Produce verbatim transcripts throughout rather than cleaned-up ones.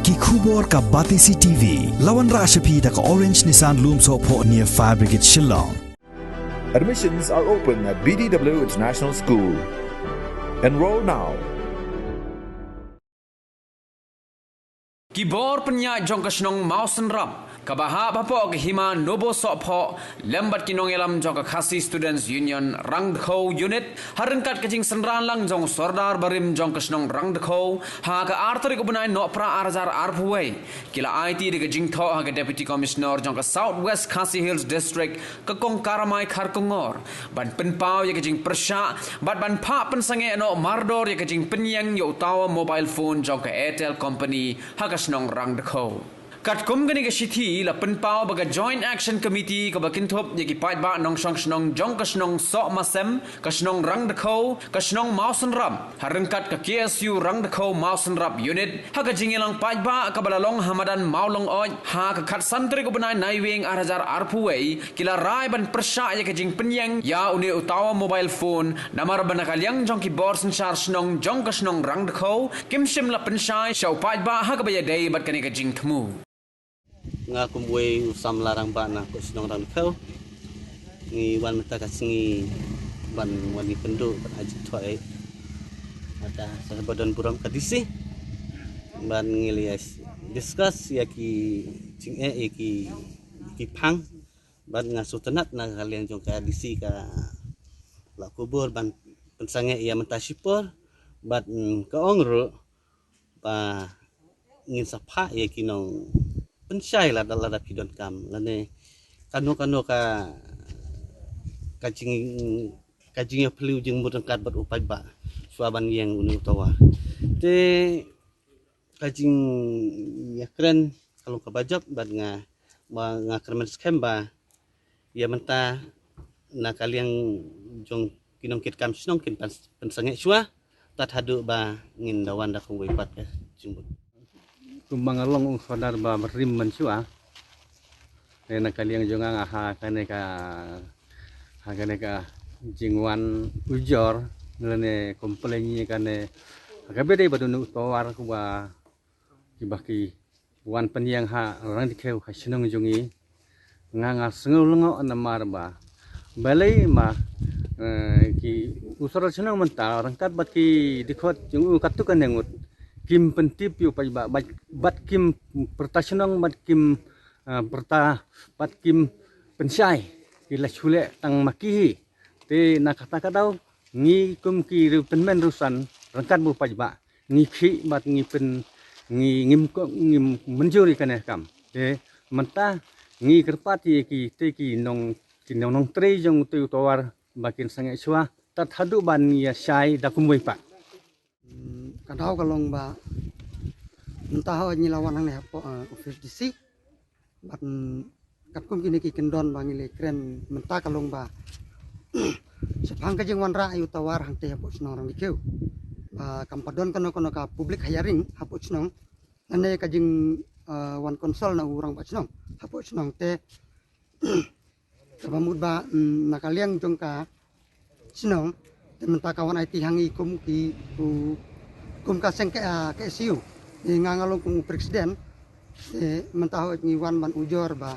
Ki khubor ka Batesi T V. La wanrah sha phi da ka Orange Nissan Lumsohphoh near Fire Brigade Shillong. Admissions are open at B D W International School. Enroll now. Ki bor pynïaid jong ka shnong Mawsynram kaba hap hapoh ka hima Nobo Sohphoh lem bad ki nongïalam jong ka Khasi Students Union Rangdkhou Unit ha ryngkat ka jingsynran lang jong u Sordar barim jong ka shnong Rangdkhou ha ka ar tarik u bnai Nohprah ar hajar arphew wei ki la aiti da ka jingthoh ha ka Deputy Commissioner jong ka South West Khasi Hills District ka Kong Karamai Kharkongor ban pynpaw ïa ka jingpyrshah bad ban phah pynsangeh noh mardor ïa ka jingpynïeng ïa u tower mobile phone jong ka Airtel Company ha ka shnong Rangdkhou. Katkum kane ka shithi la pynpaw ba ka Joint Action Committee kaba kynthup ïa ki paidbah nongshong shnong jong ka shnong Sohmasem, ka shnong Rangdkhou, ka shnong Mawsynram ha ryngkat ka K S U Rangdkhou Mawsynram Unit ha ka jingïalang paidbah kaba la long ha madan Mawlyngoid ha ka khatsan tarik u bnai Naiwieng ar hajar arphew wei ki la rai ban pyrshah ïa ka jingpynïeng ïa une u tower mobile phone namar ba na ka liang jong ki bor synshar shnong jong ka shnong Rangdkhou kim shym la pynshai sha u paidbah ha kaba ïadei bad kane ka jingthmu. Nga kum uwei u samla rangbah na ka shnong Rangdkhou. Ngi wan mynta ka sngi ban wan ïakynduh bad ha jingthoh ïa ka sha ba don burom ka D C ban ngi la ïa discuss ïa ki jingeh ïa ki ki phang bad nga sngewtynnat na ka liang jong ka D C ka la kubur ban pynsangeh ïa mynta shipor bad mm, ka ong ruh ba ngin sa phah ïa ki nongpynshai lada lada phi donkam lane kano kano ka ka jing ka jingïaphylliew jingmut ryngkat bad u paidbah shuwa ban ïeng une u tower. Te ka jingïakren ka long kaba jop bad nga ba nga kyrmen skhem ba ïa mynta na ka liang jong ki nongkitkam shnong kin pyn- pynsangeh shuwa tat haduh ba ngin da wan da kawei pat ka jingmut. Kumba nga long u sordar ba rim mynshuwa. Te na ka liang jong nga ha kane ka ha kane ka jingwan ujor lane complain ïa kane ha kaba dei ba don u tower kuba kiba ki wan pynïeng ha Rangdkhou ha shnong jong ngi. Nga nga sngew lyngngoh namar ba balei ma eh, ki u sordar shnong mynta ryngkat bad ki dkhot jong u katto katne ngut kim pyntip ïa u paidbah bad bad kim pyrta shnong bad kim eh, pyrta bad kim pynshai ki la shu leh tang ma ki hi. Te na kata ka daw ngi kum ki riew tymmen riew san ryngkat bad u paidbah ngi khih bad ngi pyn ngi ngim ko ngim mynjur ïa kane ka kam. Te mynta ngi kyrpad ïa ki te ki nong ki nong nongtrei jong te u tower ba kin sangeh shuwa tat haduh ban ïa shai da kumwei pat. Ka daw ka long ba mynta hooid ngi la wan hangne hapoh eh, office D C bad mm, katkum kine ki kyndon ba ngi la kren mynta ka long ba shaphang ka jingwanrah ïa u tower hangtei hapoh shnong Rangdkhou ba kam pat don kano kano ka public hearing hapoh shnong lane ka jing eh, wan consult na u rangbah shnong hapoh shnong te kaba mut ba mm, na ka liang jong ka shnong te mynta ka wan aiti ha ngi kum ki ku kum ka seng ka ah, K S U. Te nga nga long kum u president te mynta hooid ngi wan ban ujor ba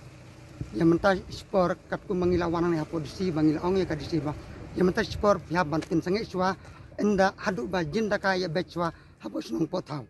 ïa mynta shipor katkum ba ngi la wan hangne hapoh D C ba ngi la ong ïa ka D C ba ïa mynta shipor phi hap ban pynsangeh shuwa ynda haduh ba jin da ka ïa beit shuwa hapoh shnong Pohthaw.